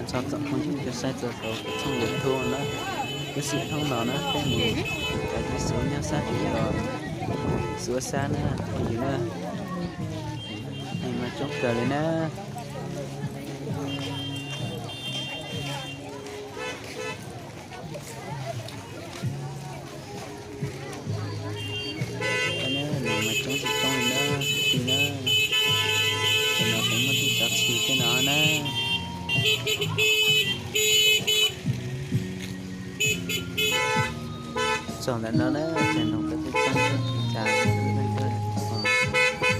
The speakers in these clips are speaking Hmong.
Txog tsoom phooj ywg cov saib txog saum kuv tshooj YouTube na, lub sij hawm no na peb mus cov txiv xuav nyob sab tid los xuav sab na phooj ywg na. Neeg mas coob kawg li na. Neeg mas coob tsis coob li na, kwv tij na. Cov no kuv muaj tib cov tshis tej no na. Txog ntawm no na, ces noog peb twb txeeb tag,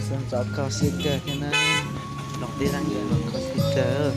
xyoo ntxov kho siab kawg thiab na, noog tib leeg los kho siab kawg.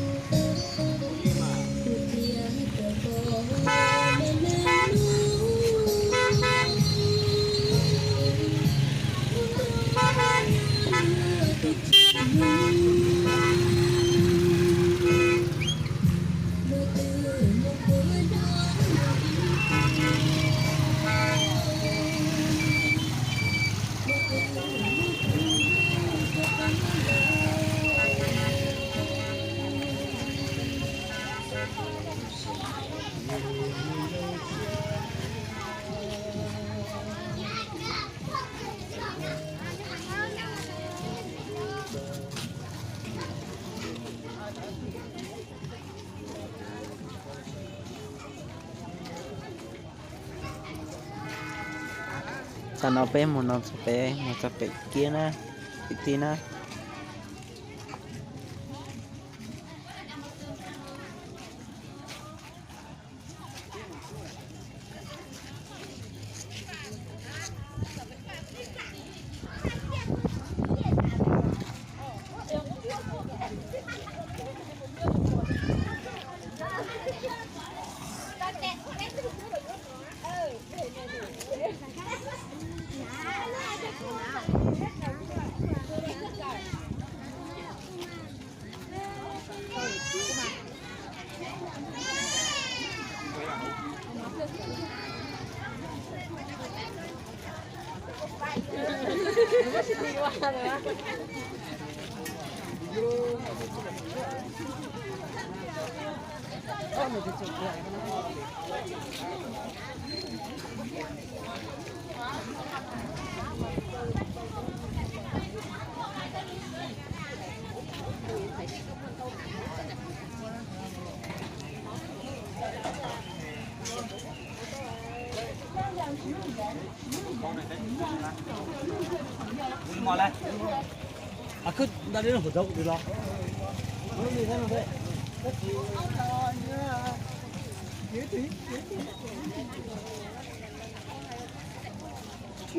Tam no peb mus no txog pem, mus txog pem kiab na, kwv tij na.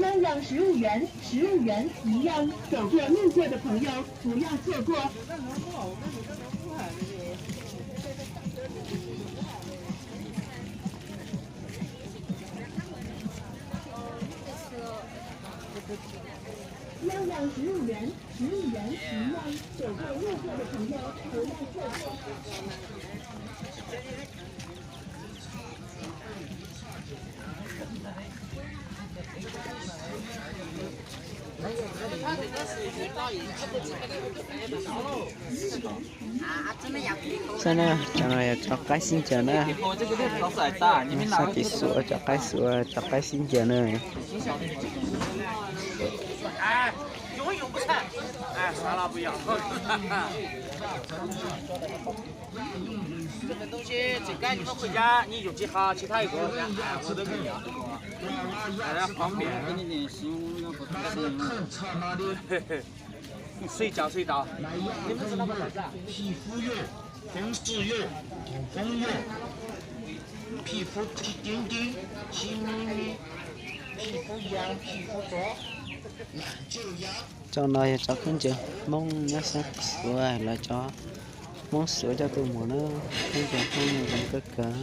Năm đồng 十五元, 十五元一样, 走过路过的朋友不要错过。 Saib na, cov no yog cov qaib sib ncaws na. Saib tim suav cov qaib suav, cov qaib sib ncaws na. Cov no yog cov khaub ncaws Hmoob nyob sab tim suav, lawv cov Hmoob suav coj tuaj muag na, khaub ncaws Hmoob no zoo kawg kawg.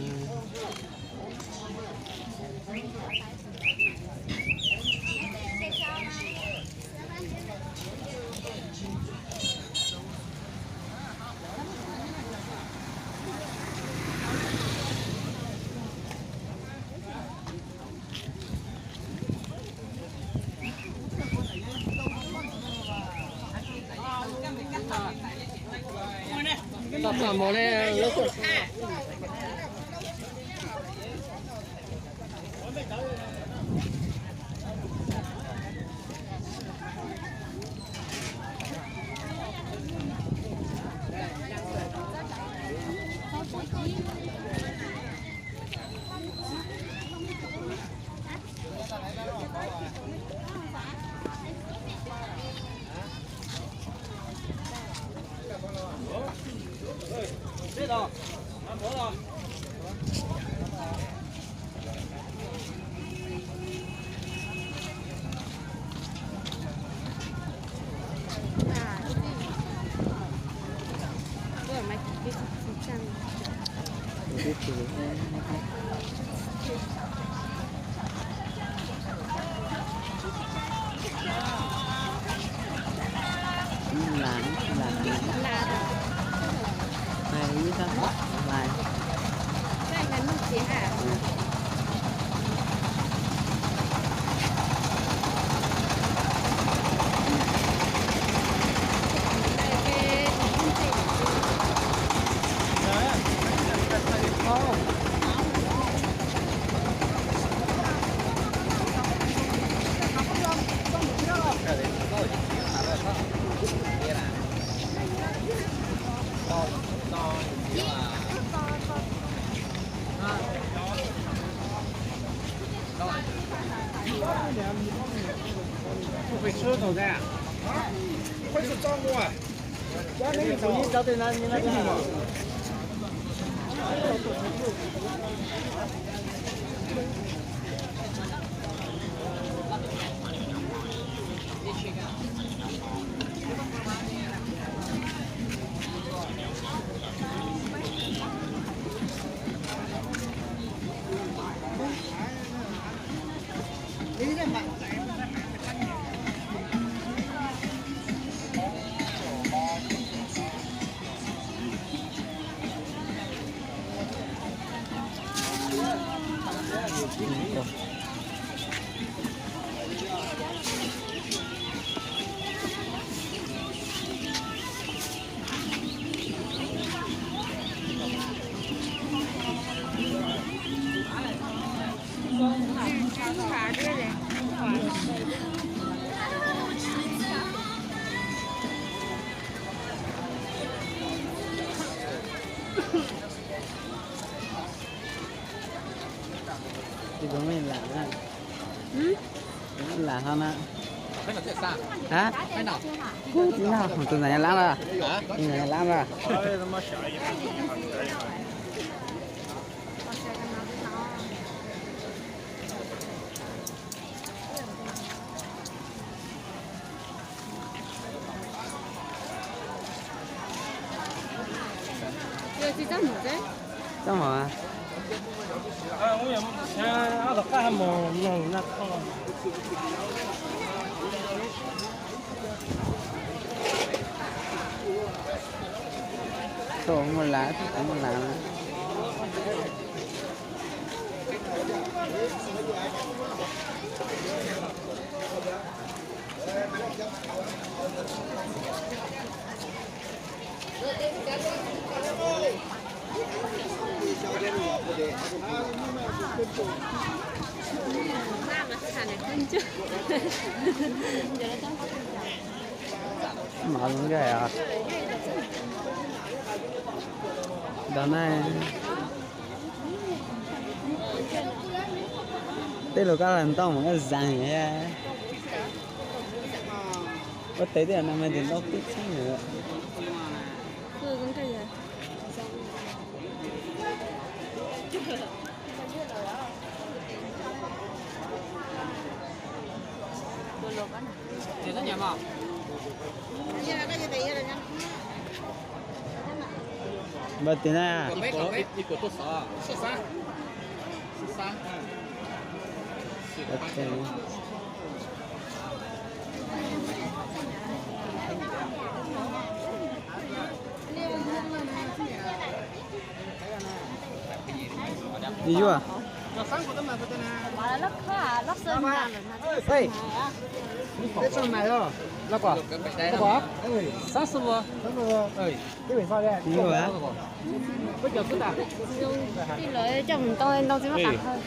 Lam ho na. Kuv tsis noj, tus ntawd nyob lab lawm. Tus ntawd nyob lab lawm. Txaj muag. Tau muaj lav, tau muaj lav. Mov zoo nkauj os. Ntawm no tej lus koj los ntau mas koj zees thiab. Ua teb tej no mas ces ntau tib txheeb lawm. Npawg Tis na. Ib yuav. Ê, teb tso mài os. Lo cỏ. Lo cỏ. Ê, sab xu. Ê, teb mài sab. Tij lawv coj mus ntau ntau tsis muaj qab hawv.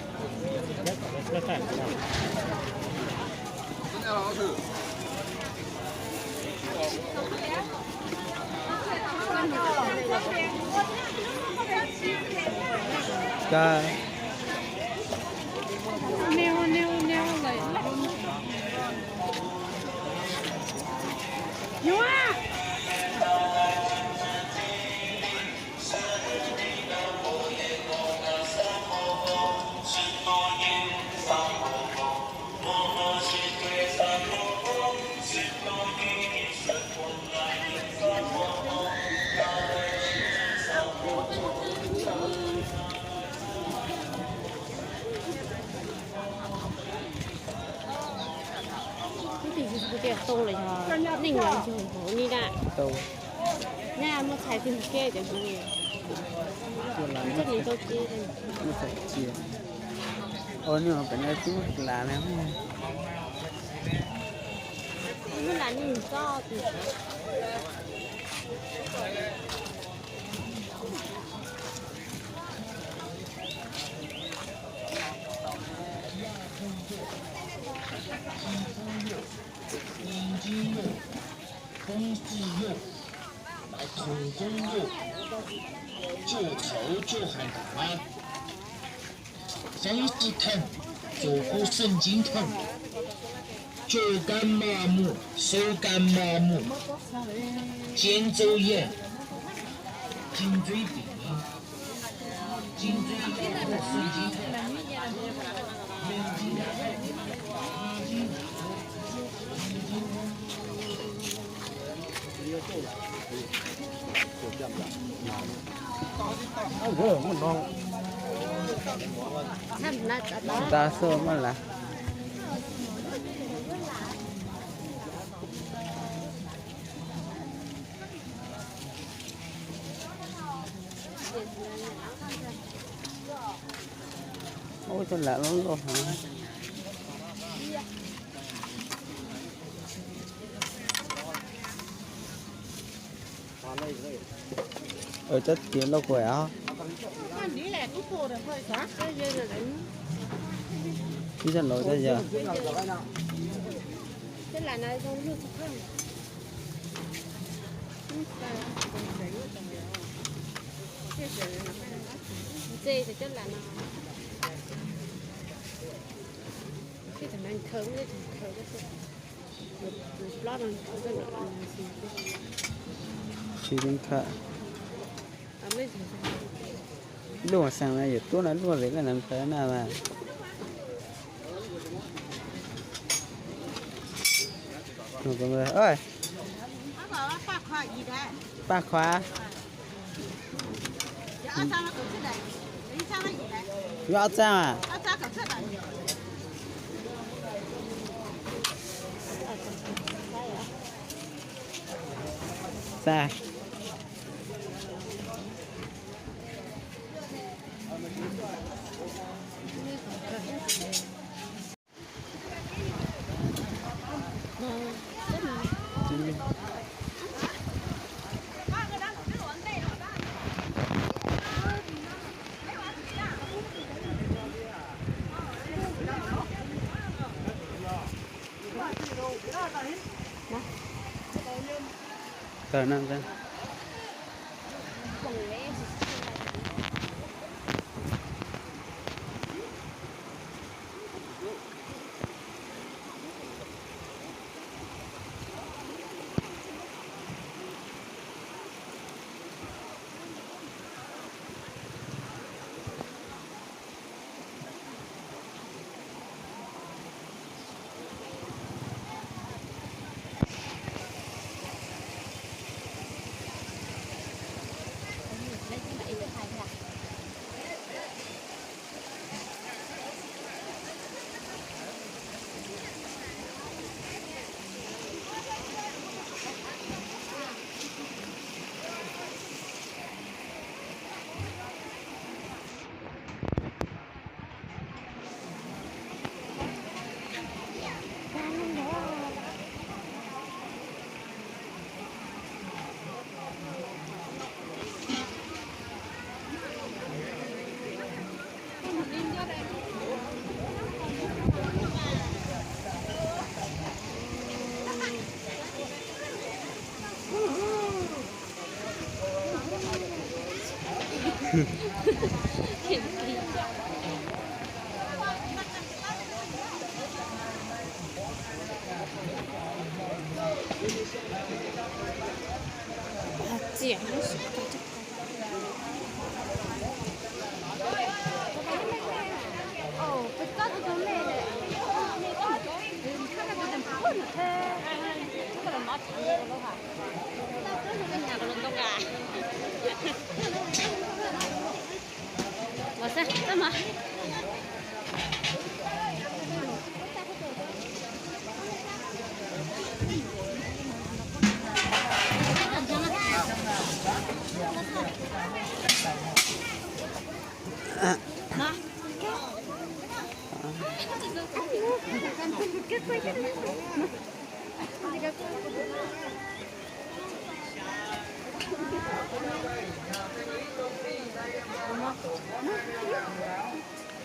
Tus tim kuv tias tau lawm yog neej nyob ntsuag hauv ni na. Tau. Nyaj muaj txhais twg mus kiag cov ntsuag. Muaj txhais cia. Ua nws pem no twb muaj las na. Muaj las nws txoj. Xeeb tsis theej, txuas kub xeej tsis theej, coj kab maj muag, xub kab maj muag, tsis ntxub yeej, tsis ntxub tim, tsis ntxub tim, tas xwb maj las. Ua cov lam loj loj heev. Cov tiav loj kuv os. Ib zaj laus cov yog. Tsis teev khawm. Luaj xeem na yuav tuaj na luaj vim laj nas ntawd na mas. Paj qhua. Yuav ob txaab a? Txaab. Tawm no ntag.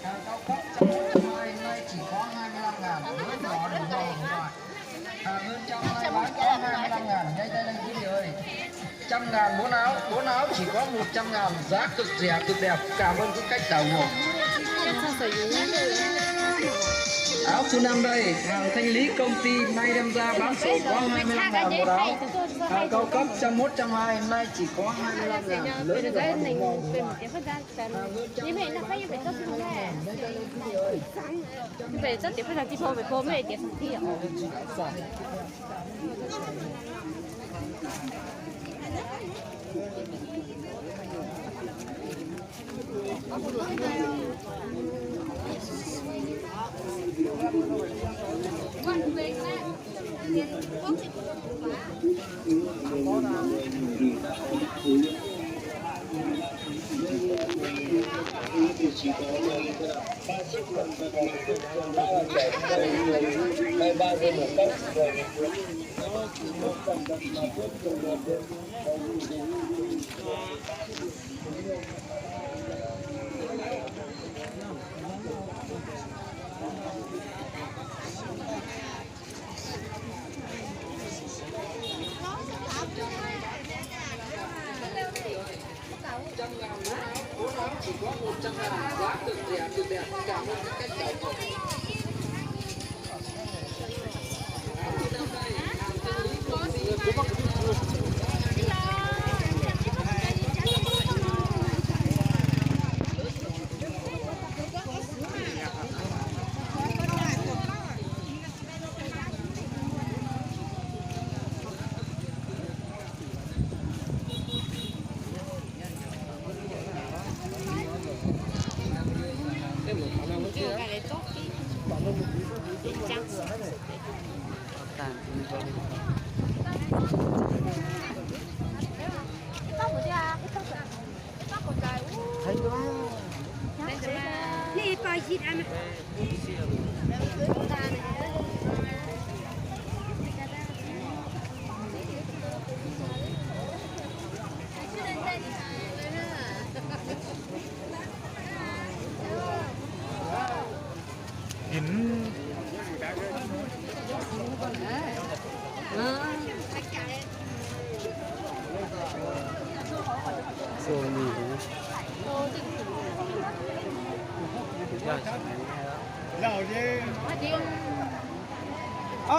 Hàng cao cấp một trăm hai mươi, nay chỉ có hai mươi lăm ngàn, mới nhỏ được đâu mà. Hàng bên trong nay bán có hai mươi lăm ngàn, ngay tay lên quý vị ơi. Trăm ngàn bốn áo, bốn áo chỉ có một trăm ngàn, giá cực rẻ, cực đẹp. Cảm ơn quý khách đã ủng hộ. Áo Phương Nam đây, hàng Thanh Lý công ty nay đem ra bán sổ có hai mươi lăm ngàn một áo. Hàng cao cấp trăm mốt, trăm hai, nay chỉ có hai mươi lăm ngàn, mới nhỏ được đâu mà.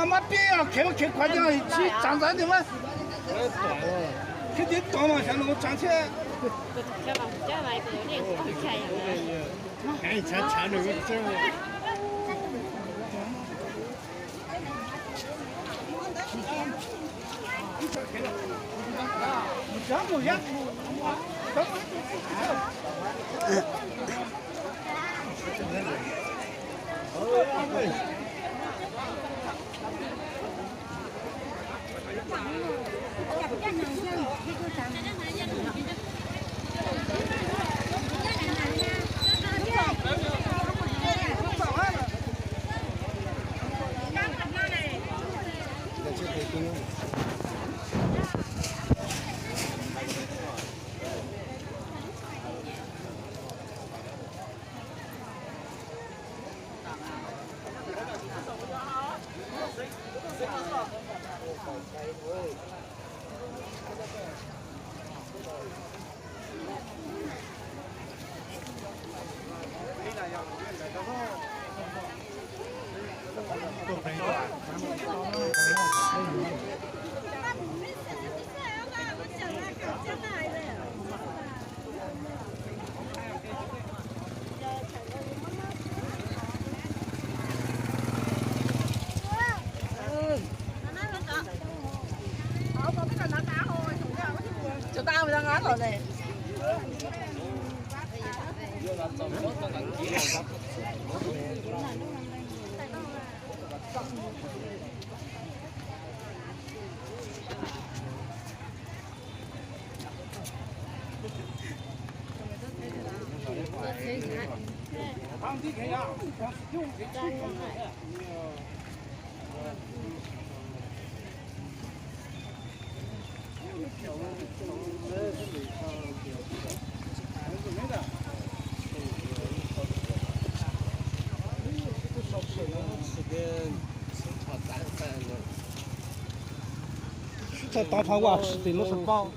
Mas peb khev khev khuav cov tsis tsav ntxav tiag mas. Khev tiag tod mas xyov nws tsav thiab. Thaum tau thaum ua tsis tim lub xov tooj.